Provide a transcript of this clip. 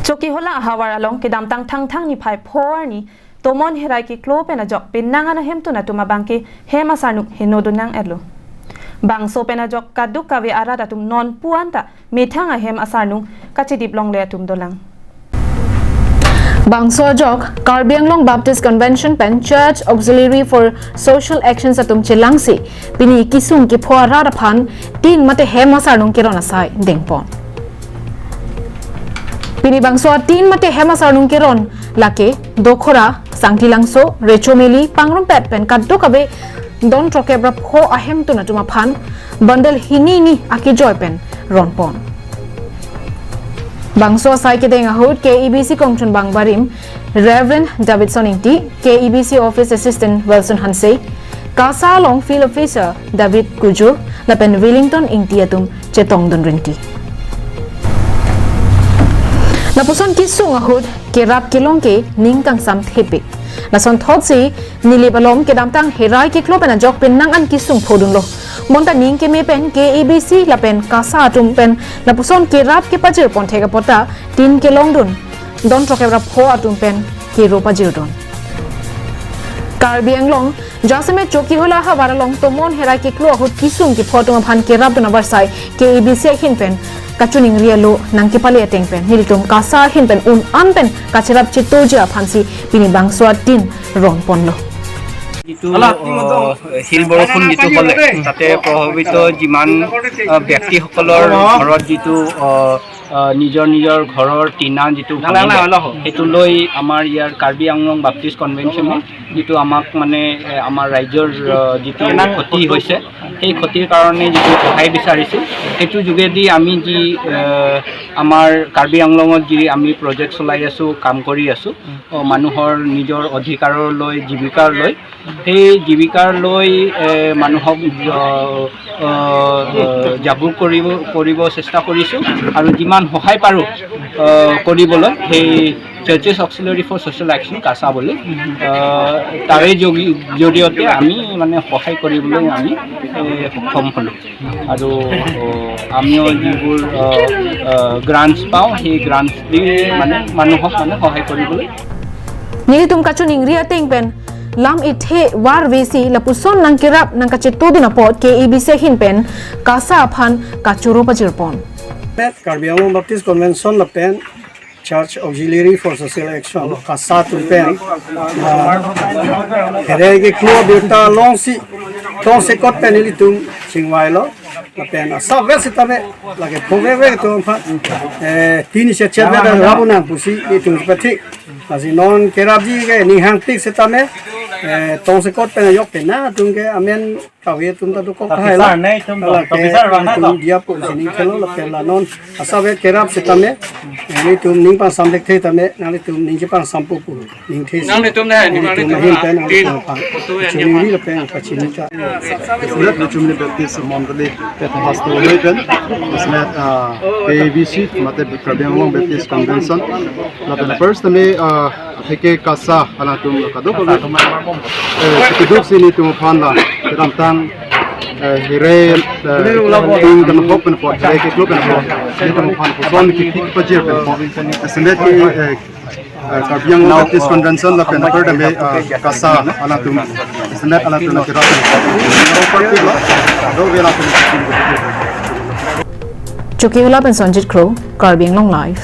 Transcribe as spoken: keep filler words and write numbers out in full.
Chokihola ahavar along kedamtang Thangthang niphai pho arni tomon herai keklo pen ajok penang an ahemtun atum abangke hem asarnung henodun nang-etlo. Bangso pen ajok kadokave arat atum nonpu anta methang ahem asarnung kachedip longle atum dolang. Bangso ajok Karbi Anglong Baptist Convention pen Church Auxiliary for Social Actions atum chelangsi pini kesung kepho arat aphan tin mate hem asarnung keron asai dengpon. Pini bangso atin mate hem asarnung keron lake Dokhora, Sangtilangso, Rechomeli, Pangrumpet pen kadokave don throkkep ra pho ahemtun atum aphan bundle hini ni akejoi pen ronpon. Bangso asai kedeng ahut K E B C kongchunbang barim Reverend Davidson Ingti, K E B C Office Assistant Wilson Hanse, KASA along Field Officer David Kujur lapen Wellington Ingti atum chetongdun rinti. Lapuson kesung ahut kerap kelong ke ning kangsam thepik. Lasonthotsi Nilip along kedamtang herai keklo pen ajok penang an kesung phodunlo. Bonta ning keme pen K E B C lapen KASA atum pen lapuson kerap kepajir ponthek apot ta tin kelongdun don throkkep ra pho atum pen kero pajirdun. Karbi Anglong jasemet Chokihola ahavar along tomon herai keklo ahut kesung kepho atum aphan kerapdun avarsai K E B C ahin pen kachiningri alo nangkepale ateng pen nelitum KASA ahin pen un an pen kacherap chetoji aphansi pini bangso atin ronponlo. যিটো আহ, শিল বৰষুণ যিটো হ'লে তাতে প্ৰভাৱিত যিমান আহ, ব্যক্তিসকলৰ ঘৰত যিটো আহ, আহ, নিজৰ নিজৰ ঘৰৰ টিনা যিটো ভাঙিলে, সেইটো লৈ আমাৰ ইয়াৰ কাৰ্বি আংলং বাপ্তিষ্ট কনভেনশ্যনে যিটো আমাক মানে এ, আমাৰ ৰাইজৰ আহ, যিটো ক্ষতি হৈছে, সেই ক্ষতিৰ কাৰণে যিটো সহায় বিচাৰিছিল, সেইটো যোগেদি আমি যি আহ, আমাৰ কাৰ্বি আংলঙত যি আমি প্ৰজেক্ট চলাই আছোঁ, কাম কৰি আছোঁ, আহ, মানুহৰ নিজৰ অধিকাৰৰ লৈ, জীৱিকাৰ লৈ, সেই জীৱিকাৰ লৈ এ, মানুহক আহ, আহ, জাগৰণ কৰিব কৰিব চেষ্টা কৰিছোঁ আৰু যিমান সহায় পাৰোঁ আহ, কৰিবলৈ সেই churches auxiliary for social action CASA বুলি আহ, তাৰে জৰি- জৰিয়তে আমি মানে সহায় কৰিবলৈ আমি এ, সক্ষম হ'লোঁ। আৰু আহ, আমিও যিবোৰ গ্ৰাণ্টছ পাওঁ, সেই গ্ৰাণ্টছ দি মানে মানুহক মানে সহায় কৰিবলৈ Nelitum kachiningri ateng pen lam ithe varvesi lapuson nangkerap nangkachetodun apot K E B C ahin pen KASA aphan kachoro pajirpon. Karbi Anglong Baptist Convention lapen Church Auxiliary for Social Action, KASA atum pen, ah, herai keklo abirta longsi, tongsekot pen ilitum chingvailo, lapen asap vet sitame, lake pho veve atum aphan, eh, tin isi chet vet rabu nang pusi itum pathik. Lasi non kerapji ke ning hangpik sitame, eh, tongsekot pen ajok pen na atum ke amen kave atum ta dokok hai la. Officer ne itum do, lake officer bang na itum do. Dia po sining khelo lapen la non asap vet kerap sitame, eh, itum ning pangsam dek the tame, nang itum ning je pangsam pupu, ning the si. Nang itum ne, ning itum nang itum ahin pen, nang itum pang. Chini lapen pachini ta. Surat Luchumni Baptist Mondoli, Pentecostal Holy Pen, Surat, ah, K B C, mate Karbi Anglong Baptist Convention. Lapen first tame, ah, atheke KASA alangtum kadokave, eh, chikiduk si nelitum aphan la kedamtang, eh, herai, eh, tin pen hop pen apot, herai keklo pen apot, nelitum aphan koson kipik pajir pen apot. Surat ke, eh, eh, Karbi Anglong Baptist Convention lapen apar dame, eh, KASA alangtum, Surat alangtum na kerap pen apot. Chokihola pen Sonjit Kro, Karbi Anglong Live.